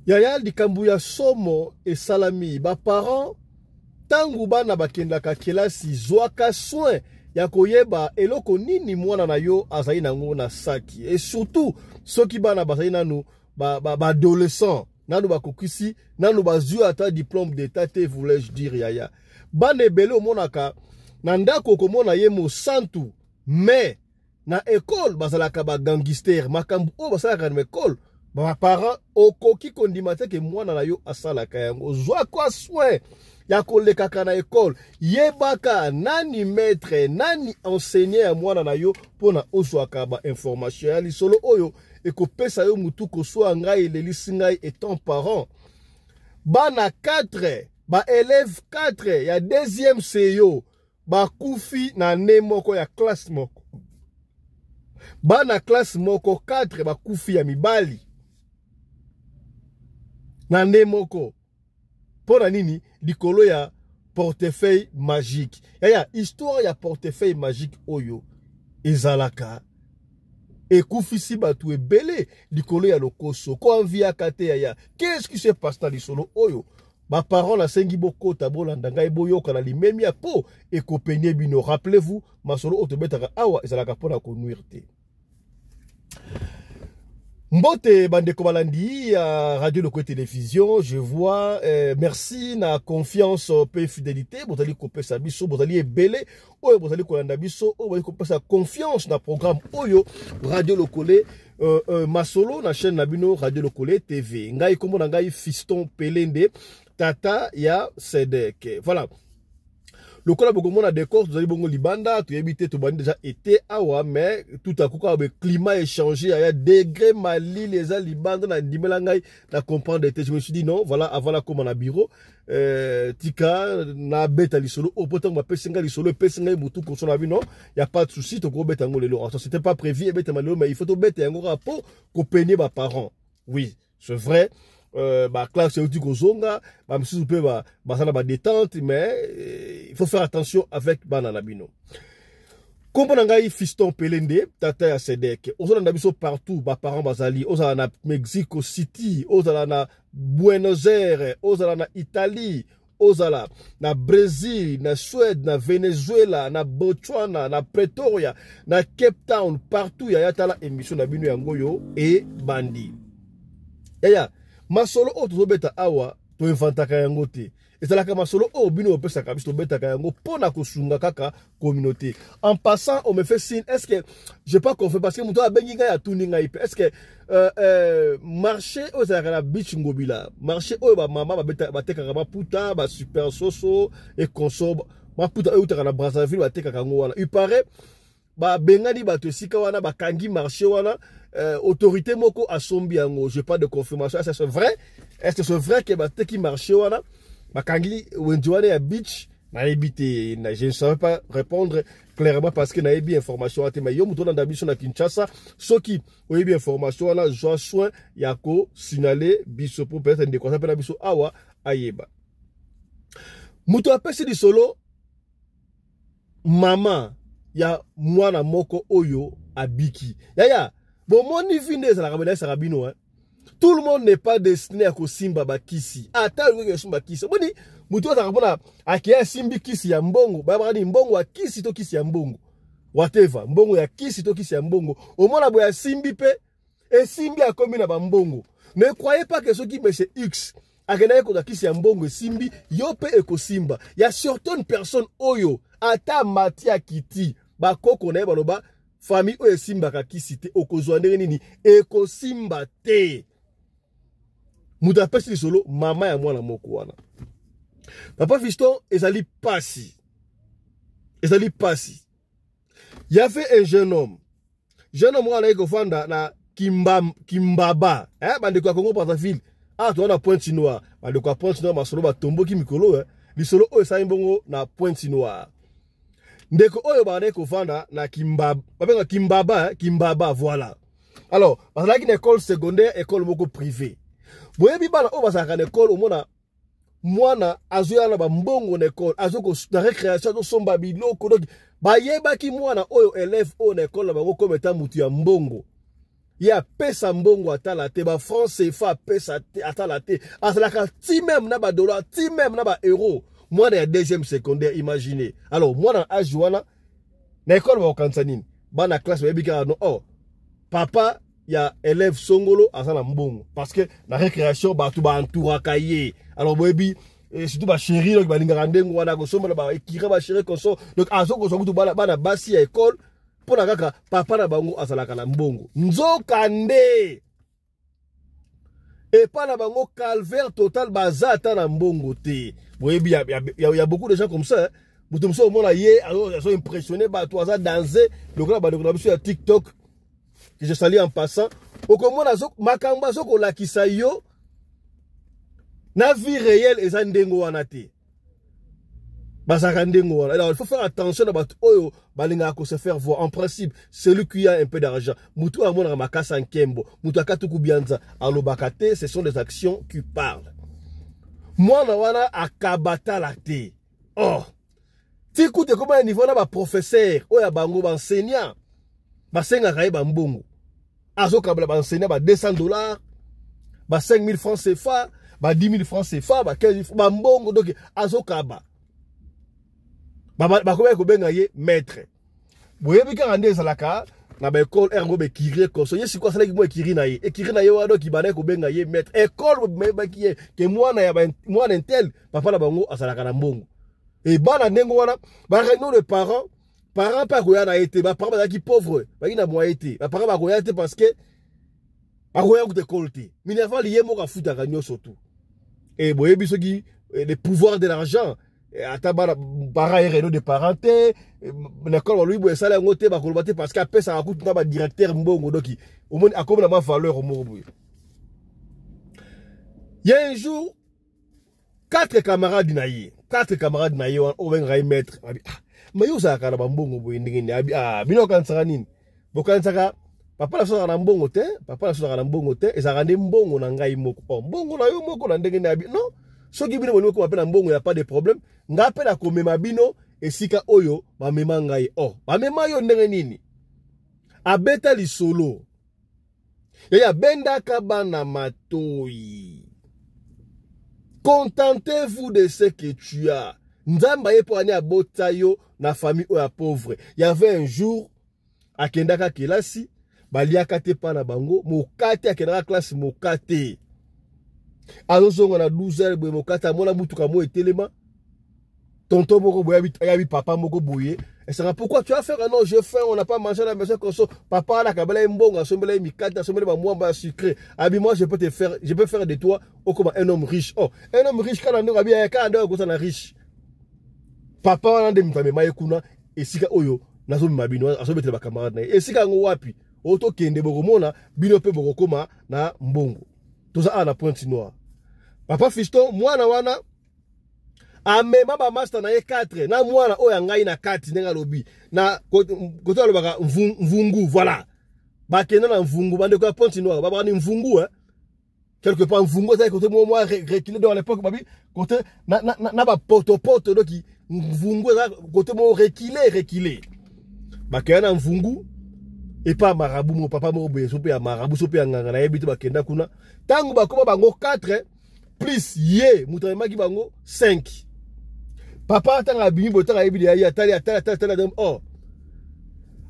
Yaya, likambo ya somo esalami. Ba parents, ntango bana bakendaka kelasi, zwaka soin ya koyeba eloko nini mwana na yo azali nango na saki, et surtout soki bana bazali nanu ba adolescent, ba nanu bakokisi nanu bazwi ata diplôme d'état te, voulais-je dire. Yaya, bana ebele omonaka na ndako, okomona ye mosantu, mais na ekole bazalaka bagangster. Makambo oyo basalaka na ekole, baparent okoki kondima te ke mwana na yo asalaka yango. Zwaka soin ya kolekaka na ekole, yebaka nani maître, nani enseignant ya mwana na yo, mpona ozwaka bainformation ya lisolo oyo ekopesa yo mutu koswa. Ngai elelisi ngai étant parent. Bana 4, baélève 4 ya deuxième CO bakufi na ne moko ya classe moko. Bana classe moko 4 bakufi ya mibali na nde moko. Mpo na nini? Likolo ya portefeuille magique. Yaya, histoire ya portefeuille magique oyo ezalaka ekufisi bato ebele likolo ya lokoso, koenviaka te. Yaya, qu'est-ce qui se passe na lisolo oyo? Baparent, nasengi bokota, bolanda ngai, boyoka na limemia mpo ekopenie bino. Rappelez-vous, masolo oyo tobetaka awa ezalaka mpona konuire te. Mbote bandeko balandi ya Radio Lokole Télévision. Je vois, merci na confiance pe fidélité bozali kopesa biso. Bozali ebele oyo bozali kolanda biso, oyo bozali kopesa confiance na programme oyo Radio Lokole, masolo na chaîne na bino Radio Lokole TV. Ngai, kombo na ngai Fiston Pelende, tata ya Sedek. Voilà, lokola bokomona décor, tozali bongo libanda. Toyebi te, tobandi déjà été awa, mais tout à coup kaka boye climat echanger. Aya degré malili eza libanda na ndimela ngai na comprendre te. Je me suis dit non, voilà, avant nakóma na bureau, tika nabeta lisolo oyo, po ntango bapesi ngai lisolo, epesi ngai butu koso na bino. Ya pas de souci, tokobeta yango lelo. Enfin, c'était pas prévu ebetama lelo, mais il faut tobeta yango kaka po kopenie baparent. Oui, c'est vrai, baclasse euti kozonga, bamisusu mpe baza na badétente, mais il faut faire attention avec bana na bino. Kombo na ngai Fiston Pelende, tata ya Sedek. Ozolanda biso partout, baparent bazali, ozala na Mexico City, ozala na Buenos Aires, ozala na Italie, ozala na Brésil, na Suède, na Venezuela, na Botswana, na Pretoria, na Cape Town, partout. Yaya, tala émission na bino yango oyo ebandi. Yaya, masolo oyo tozobeta awa, toinventaka yango te. Ezalaka masolo oyo bino opesaka biso, tobetaka yango mpo na kosunga kaka communauté. En passant, on me fait signe, est ce que j'ai pas compris? Parce que moto abengi ngai, atuni ngai mpe: est ce que marché oyo ezalaka na Beach Ngobila, marché oyo bamama batekaka maputa, basuper soso et consort, maputa oyo eutaka na Brazzaville, batekaka yango wana, il paraît babengani bato esika wana, bakangi marché wana, autorité moko asombi yango? J'ai pas de confirmation. Est-ce que c'est vrai? Est-ce que c'est vrai ke bateki marché wana, bakangi wenze wana ya Beach? Nayebi te, je ne savais pas répondre clairement parce que nayebi information wana te. Mais yo moto olanda biso na Kinshasa, soki oyebi information wana, zwa soin ya kosignaler biso, po peut-être ndeko aza mpe na biso awa ayeba. Moto apesi lisolo, mama ya mwana moko oyo abiki. Yaya, bomoni vi nde ezalaka, benayesaka bino, hein? Tout le monde n'est pas destiné à kosimba bakisi. Ata olingi kosimba kisi, omoni motu azalaka mpona akei asimbi kisi ya mbongo, bayabaka nini, mbongo ya kisi to kisi ya mbongo, whatever, mbongo ya kisi to kisi ya mbongo, omona boye asimbi mpe esimbi, akomi na bambongo. Ne croyez pas que soki monsieur X akendaki kozwa kisi ya mbongo esimbi, yo mpe ekosimba. Ya certaines personnes oyo ata mati akiti, bakoko na ye baloba famille oyo esimbaka kisi te, okozwa ndenge nini? Ekosimba te. Moto apesi lisolo, mama ya mwana moko wana. Papa Fiston, ezali pasi, ezali pasi. Y avait un jeune homme, jeune homme wana ayeki kofanda na Kimbaba, eh, bandeko ya Congo Brazzaville. Ah, toza na Pointe Noire, bandeko ya Pointe Noire, masolo batomboki mikolo, eh. Lisolo oyo esali mbongo na Pointe Noire. Ndeko oyo bandaki kofanda na Kimbaba, babenga Kimbaba, eh? Kimbaba, voilà. Alors bazalaki na école secondaire, école moko privé. Boyebi bana oyo bazalaka na école, omona mwana azoya na bambongo na école, azo na récréation azosomba biloko. Donc bayebaki mwana oyo, élève oyo na école na bango, comme eta mutu ya mbongo. Ye apesa mbongo atala te, ba franc CFA apesa te, atala te. Azalaka ti même na ba dollars, ti même na ba euros. Mwana ya deuxième secondaire, imaginez. Alors mwana âge wana na école bakokanisa nini? Bana classe bayebi kaka no, oh, papa ya élève songolo aza na mbongo, parce que na récréation bato baentouraka ye. Alors boyebi, et surtout ba chéri, donc balingaka ndenge wana kosombela ba écurie, ba chéri consort. Donc azokozwa kutu bana basi ya école mpona kaka papa na bango azalaka na mbongo. Nzoka nde epa na bango calvaire total, baza ata na mbongo te. Boyebi, ya beaucoup de gens comme ça. Moto mosusu omona ye azo impressionné bato, aza danse lokola bandeko na biso ya TikTok que je salue en passant. Okomona makambo azokolakisa yo na vie réelle eza ndenge wana te. Bazalaka ndenge wana. Alors il faut faire attention na bato oyo balingaka ko se faire voir. En principe, celui qui a un peu d'argent, motu oyo amonaka makasi ya nkembo, moto akatuku bianza, alobaka te, ce sont des actions qui parlent. Mwana wana akabatala te. Oh, ti kutu ekoma ya niveau na baprofesseur oyo ya bango, baenseignant basengaka ye bambongo, azokabela baenseignant ba 200 $, ba 5000 francs CFA, ba 10 000 francs CFA, ba 15 bambongo. Donc azokaba, bakomaki kobenga ye maître. Boyebi kaka nde ezalaka na baekole yango, baécurie koso. Ye sikoyo asalaki mwa écurie na ye, écurie na ye wana. Donc bandaki kobenga ye maître. Ekole bayebaki ye ke mwana ya mwana un tel, papa na bango azalaka na mbongo. E bana ndenge wana, baréunion de parents, parents mpe akoya na ye te. Baparent bazalaki pauvre, bazalaki na moyen te. Baparent bakoya te parce que akoya kuta ekole te. Minerval ye moko afutaka nyonso tu. E boyebi soki le pouvoir de l'argent, ata bana, parent ye réunion de parents te na ekole, balobi boye, esala yango te, bakoloba te parce que apesaka kutu na badirecteur mbongo. Donc omoni akomi na mwa valeur moko boye. Ye un jour, quatre camarades na ye, quatre camarades na ye wana oyo bengaka ye maître, abi: "Ah, mais yo ozalaka na bambongo boye ndenge nini?" Abi: "Ah, bino okanisaka nini? Bokanisaka papa na biso azalaka na mbongo te? Papa na biso azalaka na mbongo te, ezalaka nde mbongo na ngai moko." "Oh, mbongo na yo moko na ndenge nini?" Abi: "Non, soki bino bolingi okoma mpe na mbongo, ya pas de problème, ngai mpe nakomema bino esika oyo bamema ngai." "Oh, bamema yo ndenge nini?" Abeta lisolo ye, abendaka bana matoi: contentez-vous de ce que tu as. Nzambe aye mpo ani abota yo na famille oyo ya pauvre. Y avait un jour akendaka kelasi, baliaka te mpa na bango mokate. Akendaka classe, mokate. Azozonga na 12 heures boye, mokate. Amona mutuka mo etelema, tonton moko boye ayabi papa moko boye esanga: "Pourquoi tu as fait?" "Non, j'ai faim, on n'a pas mangé à la maison." Koso papa ala kabela ye mbongo, asombela ye mikate, asombela bamwamba ya sucré. Abi: "Moi, je peux te faire, je peux faire de toi okoma un homme riche." "Oh, un homme riche kala ndenge?" Abi: "Kala ndenge okosana riche." Papa wana nde moto amema ye kuna esika oyo nazomema bino. Azobetela bacamarade na ye: "Esika yango wapi oyo tokende, bokomona bino mpe bokokoma na mbongo." Toza awa na Pointe Noire. Papa Fiston, mwana wana amema bamaster na ye 4 na mwana oyo ya ngai na kati, ndenge alobi na kote alobaka Mvungu. Voilà, bakenda na Mvungu. Bandeko ya Pointe Noire babaka ni Mvungu, hein? Quelque part Mvungu ezali côté moko mwa reculé. Donc à l'époque babi côté na bapotopoto. Donc Mvungu eza côté moko reculé, reculé. Bakenda na Mvungu epa marabout moko, papa moko boye, so mpe ya marabout, so mpe ya nganga, nayebi te. Bakenda kuna, ntango bakóma bango 4 plus ye moto amemaki bango 5. Papa ntango abimi boye, ntango ayebi ye, atali, atali, atali, atali. Oh,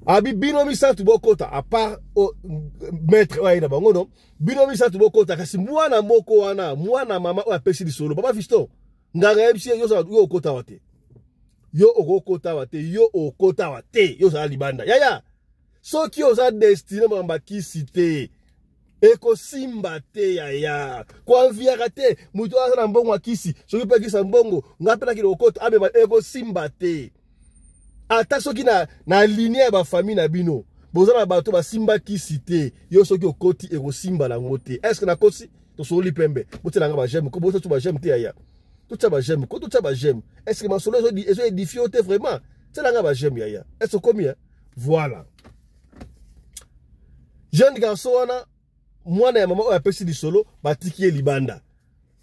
abi: "Bino misato bokota, à part maître oyo aye na bango. No, bino misato bokota." Kasi mwana moko wana, mwana mama oyo apesi lisolo, papa Fiston, nganga yebisi ye: "Yo okota awa te, yo okokota awa te, yo okota awa te, yo ozala libanda." Yaya, soki oza destiné makambo akisi te, ekosimba te. Yaya, koenviaka te moto aza na mbongo akisi. Soki mpe akisa mbongo, nga mpe nakili kokota, amema, ekosimba te. Ata soki na ligne ya bafamille na bino boza na bato basimba kisi te, yo soki okoti, ekosimba nango te. Est-ce nakosi? Tosoli pembe. Botielanga baj'aime ko, botia baj'aime te. Yaya, totia baj'aime ko, totia baj'aime. Est-ce masolo ezo édifie yo te? Vraiment, tielanga baj'aime, yaya. Est-ce okomi? Voilà, jeune garçon wana, mwana ya mama oyo apesi lisolo, batiki ye libanda.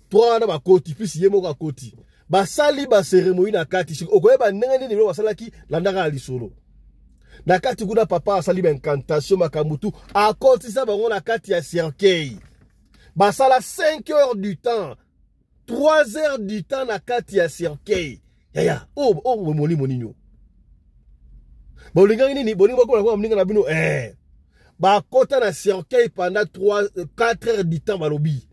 Trois wana bakoti, plus ye moko akoti. Basali bacérémonie na kati. Okoyeba ndenge nini bilo basalaki, landaka ya lisolo. Na kati kuna papa asali ba incantation, makambo tu, akotisa bango na kati ya cercueil. Basala 5 heures du temps, 3 heures du temps na kati ya cercueil. Yaya, oh, oh, molimo nini oyo? Bolingaki nini? Bolingi bokola kwa moninga na bino? Eh. Bakota na cercueil pendant 3, 4 heures du temps balobi.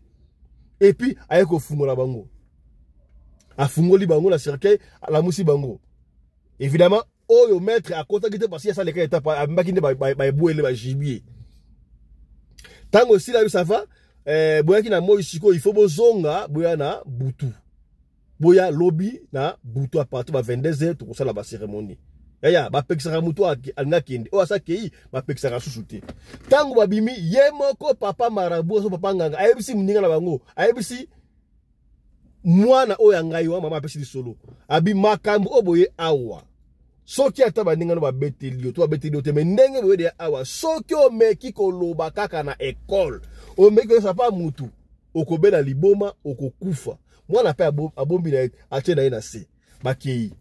Et puis aye kofungola bango. Afungoli bango na cercueil, alamusi bango. Évidemment, oyo maître akotaki te parce que asaleka étape, abimaki nde baebwele ba gibier. Tango esila ça va, eh, boyaki na moi sikoyo, il faut bozonga boya na butu. Boya lobi na butu à partir ba 22 heures tokosala ba cérémonie. Yaya, bapekisaka motu alinga kende oyo asa kei, bapekisaka susu te. Ntango babimi, ye moko papa marabout aso papa nganga ayebisi moninga na bango, ayebisi mwana oyo ya ngai wa mama apesi lisolo, abi makambo oyo boye awa, soki ata baninga no babeteli yo to babeteli yo te, me ndenge boye deya awa, soki omeki koloba kaka na ekole, omeki koyesa pa mutu, okobela liboma, okokufa. Mwana mpe abombi na ye, atie na ye na se. Bakei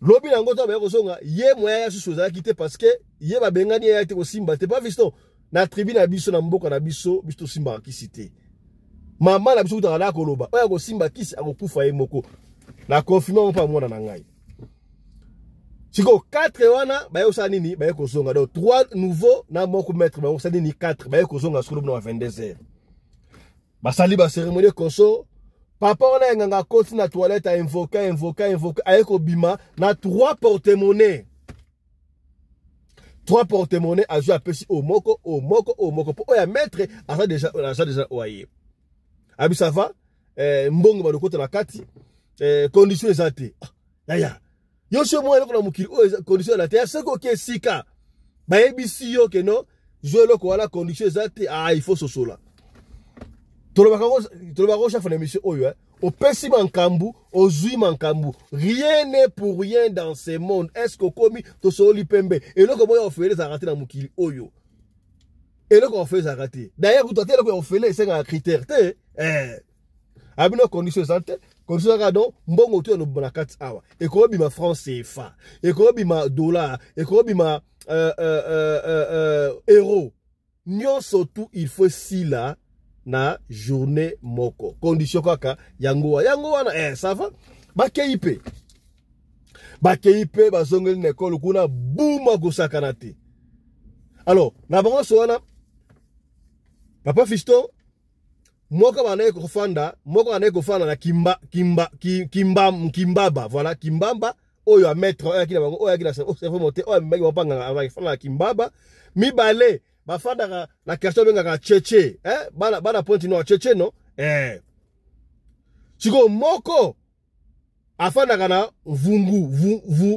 lobi na yango, to baya kozonga, ye moya ya susu ezalaki te, parce que ye babengani ye ya te kosimba te. Pa fiston, na tribu na biso, na mboka na biso, biso tosimbaka kisi te. Mama na biso kutaka na koloba oyo akosimba kisi akokufa ye moko. Na confirme mpo mwana na ngai sikoyo 4 wana baye kosala nini? Baye kozonga. Donc 3 nouveau na moko maître, bango kosala nini? 4 baye kozonga sikoyo na 22 heures. Basali ba cérémonie conso. Papa wana ya nganga akoti na toilette, a invoqué, invoqué, invoqué, aye kobima na 3 porte-monnaie. 3 porte-monnaie azwi, apesi oyo moko, oyo moko, oyo moko, mpo oyo ya maître aza déjà, aza déjà oyo aye. Abi ça va, eh, mbongo balokota na kati, eh, condition eza te. Ah, yaya, yo so mwa eloko na mokili oyo condition eza te ya soki oke esika bayebisi yo ke no zwa eloko wana, condition eza te. Ah, il faut sosola. Tolobaka ngo chaque fois na émission oyo, eh. Opesi mankambu, ozwi mankambu. Rien n'est pour rien dans ce monde. Est ce que okomi tosoli pembe? Eloko moko ya ofele ezalaka te na mokili oyo. Eloko ya ofele ezalaka te. D'ailleurs, kutu ate eloko ya ofele esengaka critère te, eh. Abino condition eza te. Condition ezalaka donc mbongo to elobima na kati awa, ekobima franc CFA, ekobima dollar, ekobima euro, nyonso tu il faut sila na journée moko. Condition kaka yango wa yango wana. Eh, ça va. Bakei mpe, bakei mpe, bazongeli na ekole kuna, buma kosakana te. Alors na bango nyonso wana, papa fiston moko bandaki kofanda, moko bandaki kofanda na kimba, kimba, kimba, Kimbaba, voilà, Kimbamba. Oyo ya maître oyo ayaki na bango, oyo ayaki na cerveau mote, oyo amemaki bango mpanganga, afanda na Kimbaba. Mibale bafandaka na quartier babengaka Cheche, eh? Bana, bana Pointe Noire, Cheche no, eh. Sikoyo moko afandaka na Mvungu,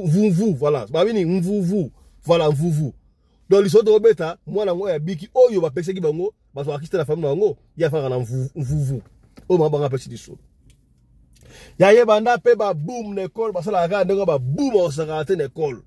Mvumvu, voilà, babini Mvuvu, voilà, Mvuvu. Donc lisolo tokobeta, mwana yango ya biki oyo bapesaki bango, bazwaka kisi te na famille na bango, ye afandaka na Mvuvu. Oyo mama bango apesi lisolo ya ye, banda mpe baboum na ekole, basalaka kaka ndenge baboum, akosakaka te na ekole.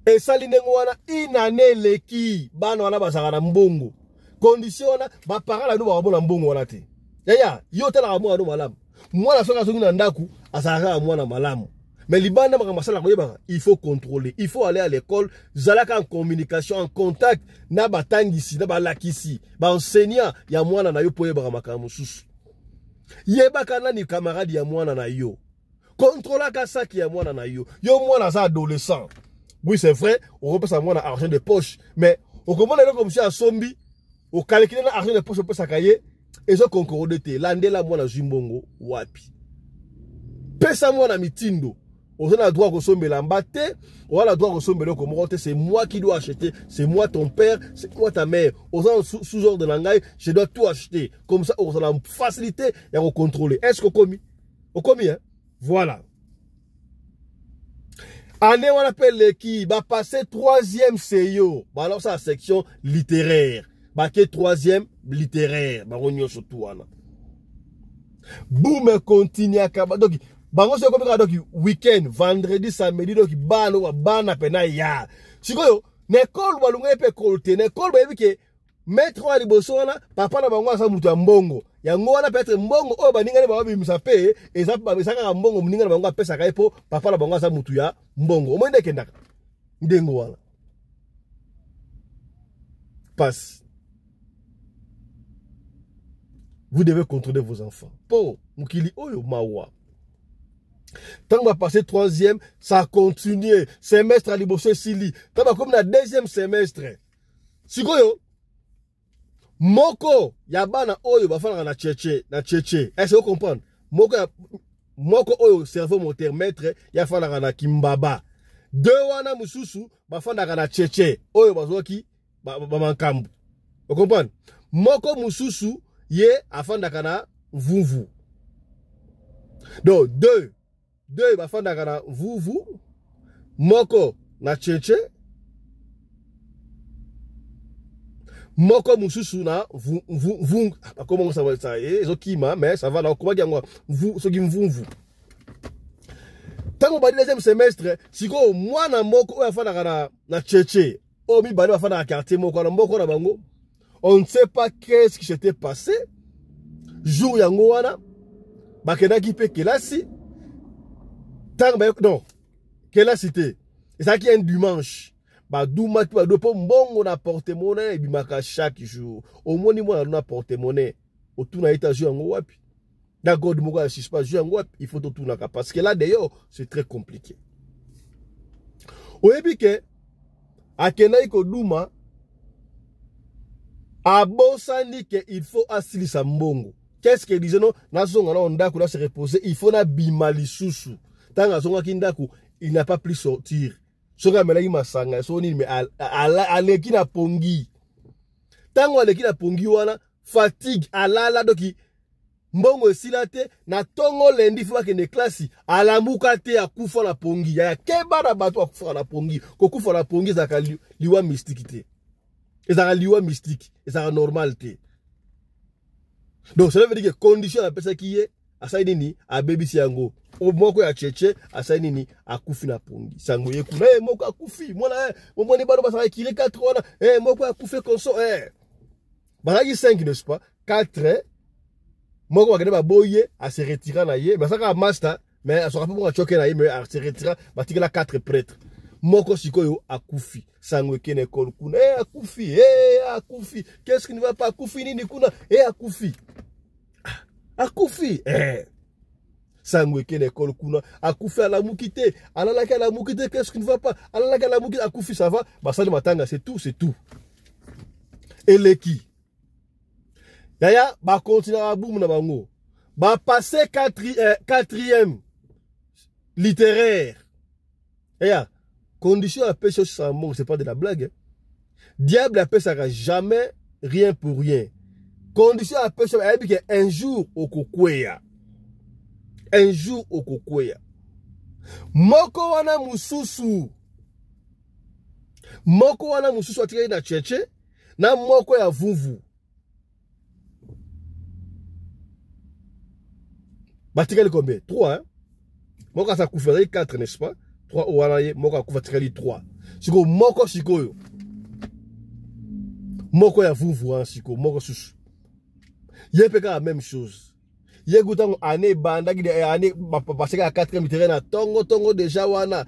Esali ndenge wana inane eleki, bana wana bazalaka na mbongo. Condition wana, baparent na bino bakomona mbongo wana te. Yaya, yo otalaka mwana no malamu. Mwana soki azongi na ndako, azalaka kaka mwana malamu, mais libanda makambo asalaka koyebaka. Il faut contrôler, il faut aller à l'école, zalaka en communication, en contact na batangisi, na balakisi, baenseignant ya mwana na yo, mpo oyebaka makambo mosusu. Yebaka nani camarade ya mwana na yo, kontrolaka saki ya mwana na yo. Yo mwana aza adolescent, oui, c'est vrai, okopesa mwana argent de poche, mais okomona eloko mosusu asombi, okalkile na argent de poche opesaka ye, ezoconcorde te. Landela mwana azwi mbongo wapi. Pesa mwana mitindo: oza na droit kosombela mba te, oza na droit kosombela eloko moko te. C'est moi qui dois acheter, c'est moi ton père, c'est moi ta mère, oza sous ordre na ngai, je dois tout acheter. Comme ça okozala facilité ya kocontrôler. Est ce que okomi, okomi, hein? Voilà. Année wana mpe eleki, bapasse troisième seyo, balosala section littéraire, bake troisième littéraire, bango nyonso tu wana boum continuaka. Donc bango soki ekomi kaka donc week-end, vendredi, samedi, donc bana bana pena ya sikoyo na ekole, balunga ye mpe ekole te. Na ekole bayebi ke maître oyo ya liboso wana, papa na bango aza moto ya mbongo. Yango wana peut-être mbongo oyo baningani bango babimisa mpe eza kaka mbongo moninga na bango apesaka ye, mpo papa na bango aza motu ya mbongo. Omoi nde ekendaka. Ndenge wana passe. Vous devez contrôler vos enfants. Po mokili oyo mawa. Ntango bapasse troisième, ça continue. Semestre ya liboso esili. Ntango bakomi na deuxième semestre, sikoyo moko ya bana oyo bafandaka na cheche na cheche, est-ce que comprendre? Moko ya moko oyo cerveau moteur maître ya afandaka na Kimbaba, deux wana mosusu bafandaka na cheche oyo bazwaki bamakambo ba, ocomprendre. Moko mosusu ye afandaka na Mvumvu. Donc deux bafandaka na Mvumvu, moko na cheche, moko mosusu na mvungu. Bakomongo ezokima, mais ça va na okomaki yango soki Mvumvu. Ntango badi deuxième semestre, sikoyo mwana moko oyo afandaka na cheche, oyo mibale bafandaka quartier moko wana, moko na bango, on ne sait pas qu'est-ce qui s'était passé jour yango wana. Bakendaki mpe kelasi ntango, non, kelasi te, ezalaki un dimanche. Badumaki bado mpo mbongo na porte-monnaie ebimaka chaque jour. Omoni mwana na porte-monnaie, otuna ye te azwi yango wapi? Na god moko ya suspect, azwi yango wapi? Il faut totunaka, parce que là d'ailleurs c'est très compliqué. Oyebi ke akendaki koduma, abosani ke il faut asilisa mbongo. Qu'est-ce que disait? Non, nazonga na ndako na se reposer, il faut nabima lisusu. Ntango azongaki ndako, il n'a pas pu sortir. Soki amelaki masanga so nini, mais aleki na pongi. Ntango aleki na pongi wana, fatigue, alala. Doki mbongo esila te. Na ntongo lundi, faut bakende klasi, alamuka te, akufa na pongi. Yaya, keba na bato akufaka na pongi. Kokufa na pongi ezalaka liwa mystique te, ezalaka liwa mystique, ezalaka normal te. Donc cela veut dire que condition apesaki ye, asali nini? Abebisi yango. Moko ya cheche asali nini? Akufi na pongi. Sango ye kuna e moko akufi mwana e omoni bano bazalaka kiri 4 wana e moko akufi konso e bazalaki 5, n'est-ce pas? 4, moko bakende baboyi ye, ase retira na ye. Basalaka master, mais azwaka mpe bongo atioke na ye, mais ase retira. Batikela 4 prêtre, moko sikoyo akufi. Sango ekende ekole kuna e akufi, e akufi. Qu'est-ce qui ne va pas? Akufi nini kuna? E akufi, akufi eh. Sango ekende ekole kuna, akufi, alamuki te, alalaki, alamuki te. Qu'est-ce qui ne va pas? Alalaki, alamuki, akufi. Ça va, basali matanga, c'est tout, c'est tout, eleki. Yaya, bakontinaka bumu na bango, bapasse quatrième littéraire. Eya condition apesi osisa mbongo, c'est pas de la blague, hein. Diable apesaka jamais rien pour rien. Condition apesi, ayebi ke un jour okokweya, un jour okokweya. Moko wana mosusu, moko wana mosusu atikaki na cheche na moko ya vuvu, batikali combien? 3, hein? Moko aza kufa, azali 4, n'est-ce pas? 3 oyo wana, ye moko akufa, atikali 3. Sikoyo moko, sikoyo moko ya vuvu wana, sikoyo moko susu ye mpe kaka même chose. Ye ku ntango année ebandaki, année bapaseka ya 4e terrain na ntongo ntongo déjà wana,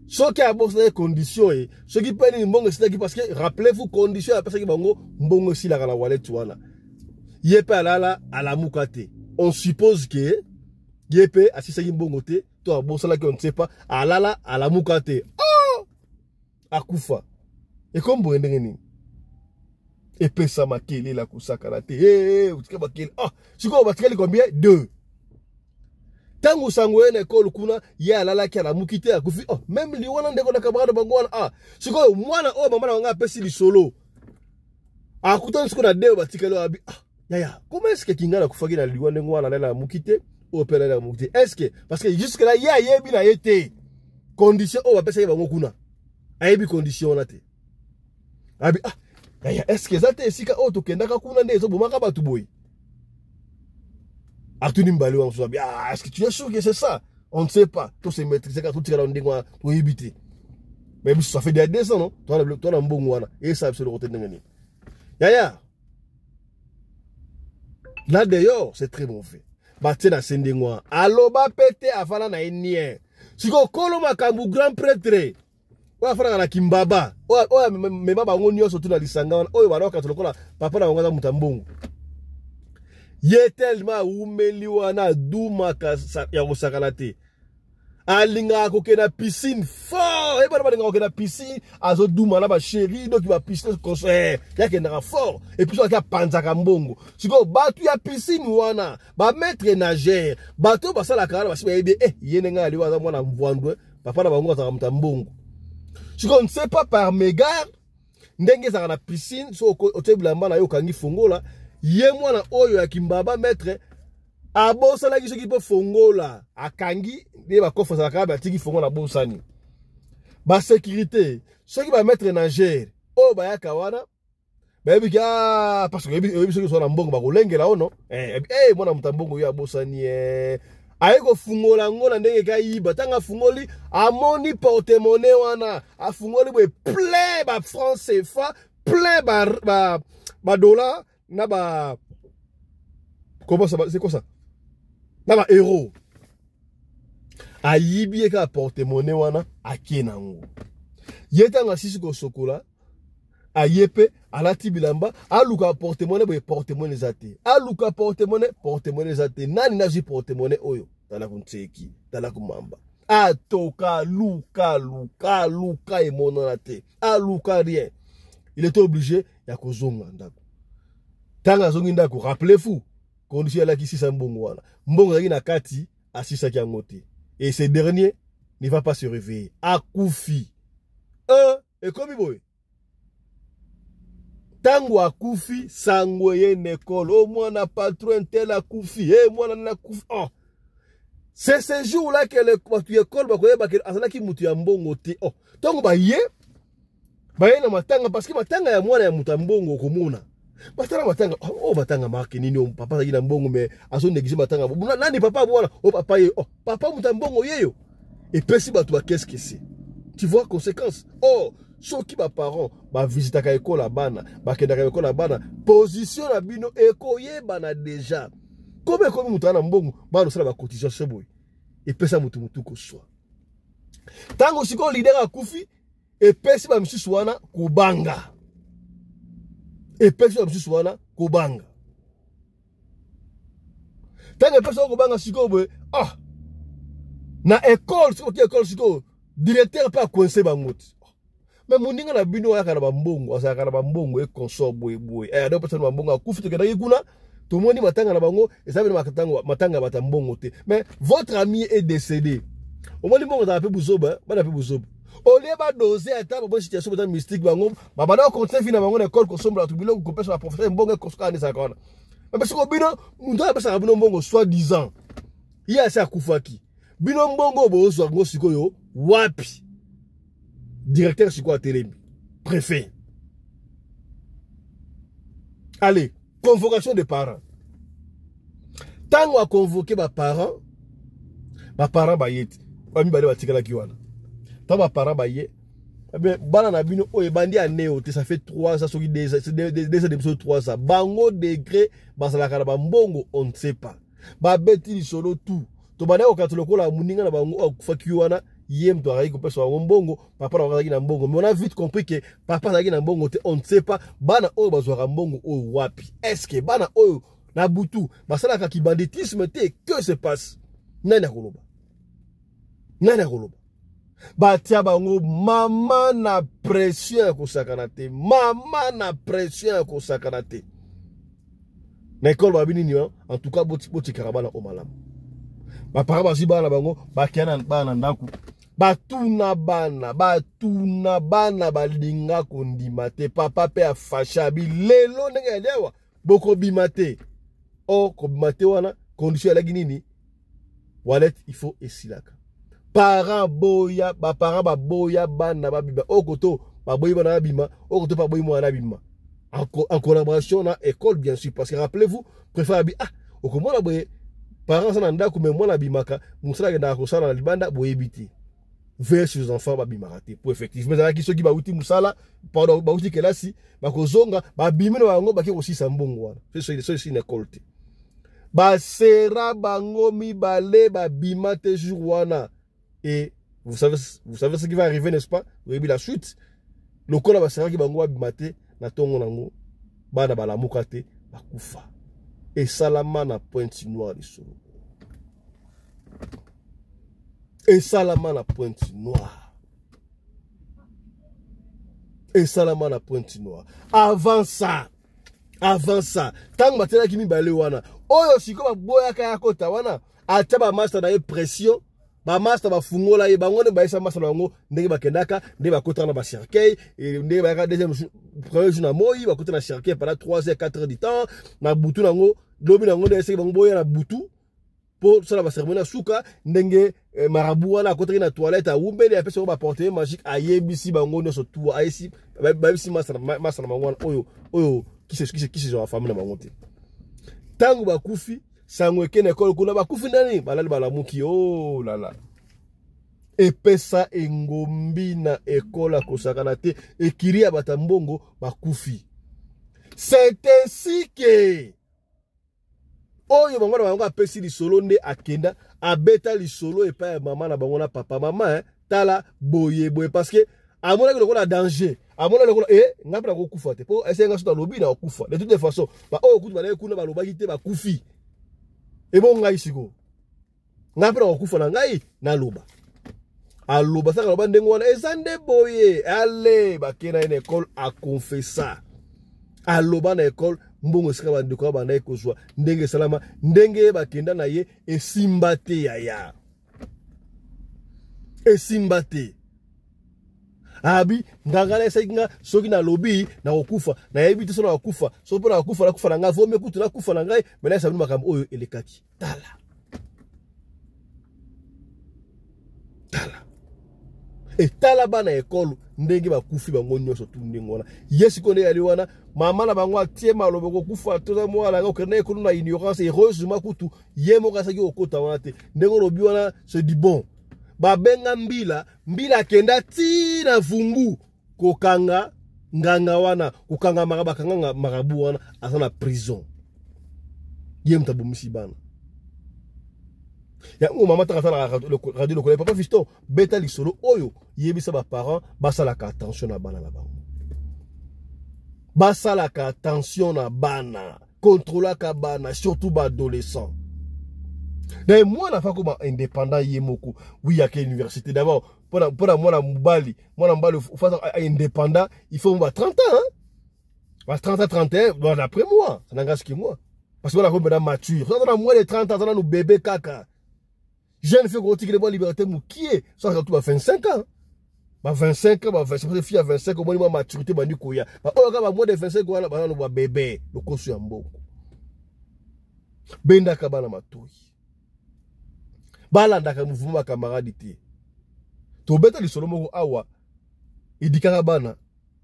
soki abosanaki condition ye, soki mpe nini, mbongo esilaki. Parce que rappelez-vous, condition apesaki bango, mbongo esilaka na wallet wana. Ye mpe alala, alamuka te. On suppose ke ye mpe asilisaki mbongo te to abosanaki, on ne sait pas. Alala, alamuka te, oh! Akufa. Ekomi boye ndenge nini? Epesa makelele akosakana te. Hey, otika makele. Ah, sikoyo batikali combien? Deux. Ntango sango ye na ekole kuna, ye alalaki, alamuki te, akufi. Oh, même liwana ndeko na camarade bango wana. Ah, sikoyo mwana oyo mama na bango apesi lisolo, akutani sikoyo na deo batikali oyo abi: ah yaya, comment est ce que kinga nakufaki na liwa ndenge wana, alala, alamuki te, oyo mpe alala, alamuki te? Est ce que, parce que jusque là ye ayebi na ye te condition oyo bapesaki bango kuna, ayebi condition wana te. Abi: ah yaya, est ce que eza te esika oyo tokendaka kuna nde ezobomaka bato boye? Atuni mibale wana mosusu, abi: ah, est ce que tu es sûr que c'est ça? On ne sait pas, to se maîtriser kaka, totikala ndenge wana, toyebi te. Mais biso, ça fait déjà 2 ans, non? Toana mbongo wana eyesala biso eloko te. Ndenge nini, yaya? Là d'ailleurs c'est très mauvais. Batie na se ndenge wana, aloba mpe te, afanda na ye nie. Sikoyo kolo makambo, grand prêtre. Oyo afandaka na Kimbaba, oyo amema bango nyonso tu na lisanga wana, oyo balokaka lokola papa na bango aza moto ya mbongo. Ye tellement awumeli wana, adumaka ya kosakana te. Alingaka kokende na piscine fort. Ye bana balingaka kokende na piscine, azoduma na bachéri, donc bapiscine eh, yakendaka fort. Et puis soki apanzaka mbongo, sikoyo bato ya piscine wana, bamaître nageur, bato basalaka wana, basi bayebi eh, ye ndenge ali aza mwana mvwandwe, papa na bango azalaka moto ya mbongo. Sikoyo, ne sais pas par mégarde ndenge ezalaka na piscine, so otie bilamba na yo, okangi fongola. Ye mwana oyo ya Kimbaba, maître, abosanaki soki mpo fongola akangi nde bacoffre ezalaka, batiki fongola, abosani. Basécurité, soki bamaître nageur oyo bayaka wana, bayebi ki, ah, parce que oyebi soki oza na mbongo, bakolengela ono eh, eh, mwana moto ya mbongo oyo abosani eh. Aye kofungola yango na ndenge kayiba. Ntango afungoli, amoni porte-monnaie wana, afungoli boye, plein bafranc CFA, plein badollar na ba, comment ça, c'est quoi ça, na ba euro. Ayibi ye kaka porte-monnaie wana, ake nango. Ye ntango asisi kosokola, aye mpe alati bilamba, aluka porte-monnaie boye, porte-monnaie eza te. Aluka porte-monnaie, porte-monnaie eza te. Nani nazwi porte-monnaie oyo? Tala kuntseki, tala kumamba, atoka, luka, luka, luka, emonana te. Aluka, rien. Il était obligé ya kozonga ndako. Ntango azongi ndako, rappelez-vous condition alaki sisa mbongo wana. Mbongo ezalaki na kati, asisaki yango te, et ce dernier ne va pas se réveiller, akufi. Un ekomi boye, ntango akufi, sango eye na ekole: o mwana patron tel akufi, e mwana nani akufi. Oh, c'est ce jour là que bato ya ekole bakoyeba ke azalaki moto ya mbongo te. Oh, ntango baye na matanga, parce que matanga ya mwana ya moto ya mbongo, okomona batala matanga oh, matanga marke nini? Oh, papa azalaki na mbongo, mais azonéglige matanga. Nani papa bwana? O papa ye, oh, papa moto ya mbongo yeyo. Epesi bato ba qu'est-ce que c'est? Tu vois conséquence. Oh, soki baparent bavisitaka ekole ya bana, bakendaka ekole ya bana, position na bino ekoyebana déjà. Komi ekomi moto aza na mbongo, bana osala bacotisation boye, epesa motu motu koswa. Ntango sikoyo leader akufi, epesi bamisusu wana kobanga, epesi bamisusu wana kobanga. Ntango epesi wana kobanga, sikoyo boye, ah, na ekole sikoyo, oki ekole sikoyo, directeur mpe akoince bango ti. Mais moninga na bino ayaka na bambongo, azalaka na bambongo, econsort boye boye, eh, ado pesa na bambongo, akufi. Tokendaki kuna, tomoni matanga na bango, eza bino matanga ya bato ya mbongo te, mais votre ami est décédé. Omoni, mbongo ezalaka mpe buzoba, bana mpe buzoba. Olie badose ata baboni situation bota mystique, bango babanda kocontinue vie na bango na ekole, kosombola bato biloko, kopesa baprofesseur mbongo, ekosokaa nde ezalaka wana. Mais siko bino, moto oyo apesaka bino mbongo, soit disant ye asi akufaki, bino mbongo oyo bozwa yango sikoyo wapi? Directeur sikoyo atelemi, préfet, allez, convocation des parents. Ntango aconvoke baparent, baparent baye te, bamibale batikalaki wana. Ntango baparent baye, bana na bino oyo ebandi ane oyo te, ça fait 3 ans, soki 2 ans de biso, 3 ans, bango degré bazalaka na bambongo, on ne sait pas. Babeti lisolo tout, tobandaki kokata lokola moninga na bango oyo akufaki wana, ye moto azalaki kopesa bango mbongo, papa na bango azalaki na mbongo. Mais on a vite compris que papa azalaki na mbongo te. On ne sait pas bana oyo bazwaka mbongo oyo wapi. Est ce que bana oyo na butu basalaka kibanditisme te? Que se passe? Nani akoloba? Nani akoloba? Batia bango mama na pression ya kosakana te, mama na pression ya kosakana te. Na ekole babi nini? En tout cas, botikaka bana o malamu. Baparent bazwi bana bango, bakia na bana na ndako, batuna bana, batuna bana, balinga kondima te. Papa mpe afashe, abi lelo ndenge yali awa, bokobima te. Or kobima te wana, condition elaki nini? Wallet il faut esilaka. Parent boya, baparent baboya bana babima. Oyo koto baboyi bana babima, oyo koto baboyi mwana abima, en collaboration na école bien sûr, parce que rappelez-vous, préfet abi, ah, okomona boye, parent aza na ndako, mais mwana abimaka mosala, akendaka kosala na libanda, boyebi te. Veille sur les enfants, babimaka te, po effectivement ezalaki soki bauti mosala, pardon, bauti kelasi, bakozonga, babimi na bango, bake kosisa mbongo wana. Soki na école te, basera bango mibale, babima te jour wana. Et Vous savez, vous savez ce qui va arriver, n'est-ce pas? Oyebi la suite. Lokola basengaki bango babima te na ntongo nango, bana balamuka te, bakufa. Esalama na Pointe Noire lisolo. Esalama na Pointe Noire. Esalama na Pointe Noire. Avant ça, avant ça, ntango batielaki mibale wana, oyo sikoyo baboyaka ya kota wana, atia bamasta na ye pression, bamasta bafungola ye, bango nde bayesa masta na bango ndenge bakendaka, nde bakotaka na bacercueil, ndenge bayaka deuxième jour, premier jour na moi, bakota na cercueil pendant 3 heures, 4 heures du temps, na butu nango, lobi nango nde eseki bango boya na butu, po tosala baceremonie ya suka, ndenge marabu wana akotaki na toilette, awumbeli, apesi bango baporte magique, ayebisi bango nyonso tu, ayesi, bayebisi masta na bango wana, oyo, oyo, kisi, kisi, kisi ya famille na bango te. Tango bakufi, sango eke na ekolo kuna, bakufi ndani, balali balamuki, oh lala. Epesa engombi na ekolo akosakana te, ekiri ya bata mbongo bakufi. C'est ainsi que oyo bango na bango apesi lisolo nde akenda abeta lisolo epai ya mama na bango na papa. Mama, hein, tala boye boye, parce que amonaki lokola danger, amonaki lokola, eh, ngai mpe nakokufa te, po ese ngai soki nalobi nakokufa. De toutes les façons, ba oyo kutu balaki kuna balobaki te, bakufi. Ebo ngai sikoyo, ngai mpe nakokufa na ngai naloba. Aloba saka aloba ndenge wana eza nde boye. Ale bakei na ye na ekole, akonfesa, aloba na ekole mbongo esika bandeko ya bandaki kozwa ndenge esalama, ndenge ye bakenda na ye esimba te, yaya esimba te. Abi nganga na esaki nga soki nalobi nakokufa, nayebi te soki nakokufa, soki mpo nakokufa nakufa na ngai, vomie kutu nakufa na ngai, me nayesa bino makambo oyo elekaki. Tala, tala, etala bana ekolo ndenge bakufi bango nyonso tu ndenge wana. Ye sikoyo nde yali wana, mama na bango atie maloba kokufa, toza mwana nga okende ekolo na ignorance. Heureusement kutu ye moko asaki kokota wana te, ndenge olobi wana c'est du bon. Babenga mbila, mbila akenda ti na vungu kokanga nganga wana, kokanga mara, bakanga marabu wana aza na prison, ye moto abomisi bana yango. Mama taka asalaka radio lokola papa Fiston, beta lisolo oyo, yebisa ba parents basalaka attention na bana na bango, basalaka attention na bana, contrôlaka bana, surtout ba adolescent. D'ailleurs mwana fa koma indépendant ye moko, oui, yake université d'abord. Mpona mwana mobali, mwana mobali face indépendant, il faut ba 30 ans, hein? Ba 30 ans, 31, bon, d'après moi, ça n'engage que moi. Parce que voilà, comme mature, ça a moins de 30 ans, ça nous bébé kaka. Jeune fille, quand tu as liberté, moukié, ça a 25 ans. Ba 25 ans, ba 25, fille à 25, au moins, maturité, ba nikoya. Ba, oh, ba moins de 25, voilà, ba, ba bébé, le kosu ya mbongo. Bendaka bana matoi. Balandaka mouvement ba camarade te. Tobeta lisolo moko awa, edikaka bana,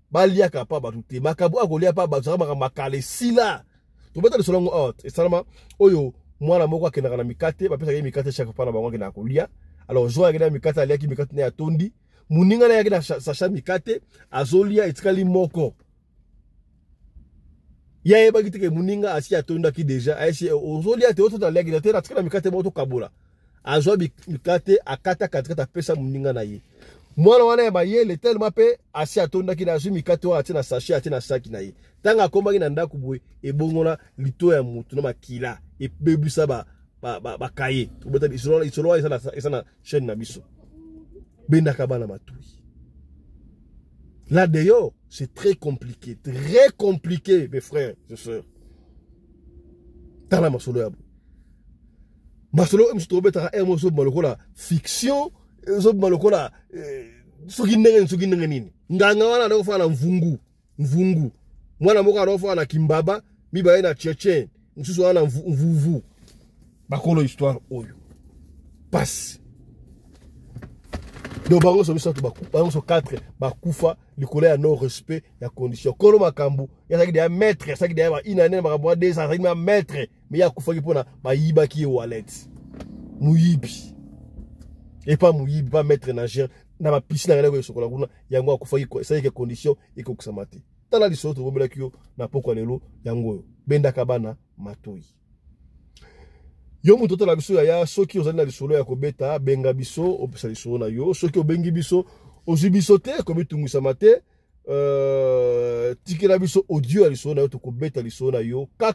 baliaka pa bato te. Makambo akolia pa bato, zaka makala esila. Tobeta lisolo yango awa, esalama oyo mwana moko akendaka na mikate, bapesaka ye mikate chaque fois na bango akendaka kolia. Alors jour akendaka mikate, aliaki mikate na ye atondi. Moninga na ye akenda sachet mikate, azolia etikali moko. Ye ayebaki te ke moninga asi atondaki deja, ayesi ozolia te, ototo aliaki te, natikala mikate moko tokabola. Azwa mikate, akata katikati, apesa moninga na ye. Mwana wana ya mayele tellement pe asi atondaki na azwi mikate wana atie na sachet, atie na saki na ye. Ntango akomaki na ndako boye, ebongola lito ya motu na makila, ebebisa ba kaye. Tobeta lisolo wana eza na chaîne na biso. Bendaka bana matoi. Là d'ailleurs, c'est très compliqué, très compliqué, mes frères et sœurs. Tala masolo ya bo. Masolo oyo mosusu tobetaka ere moko ezobima lokola fiction, ezobima lokola soki ndenge nini, soki ndenge nini. Nganga wana azali kofanda na mvungu, mvungu. Mwana moko azali kofanda na Kimbaba, mibale na Tchétchène, mosusu wana na mvuvu. Bakolo histoire oyo. Passe. Donc bango so misato, bango so 4 bakufa likolo ya non respect ya condition. Kolo makambo yazalaki deya maître, azalaki deya ba une année makambo ya 2 ans, azalaki ma maître, mais ye akufaki mpona bayibaki ye wallet. Moyibi. Epa moyibi pa maître nageur na ba piscine na kosokola kuna, yango akufaki, esalaki condition ekokisama te. Tala lisolo tobombelaki yo na pokwa lelo yango oyo. Bendaka bana matoi. Yo moto otala biso, yaya, soki ozali na lisolo ya kobeta, benga biso, opesa lisolo na yo. Soki obengi biso, ozwi biso te, komitungisama te. Tikela biso audio ya lisolo na yo, tokobeta lisolo na yo kaka.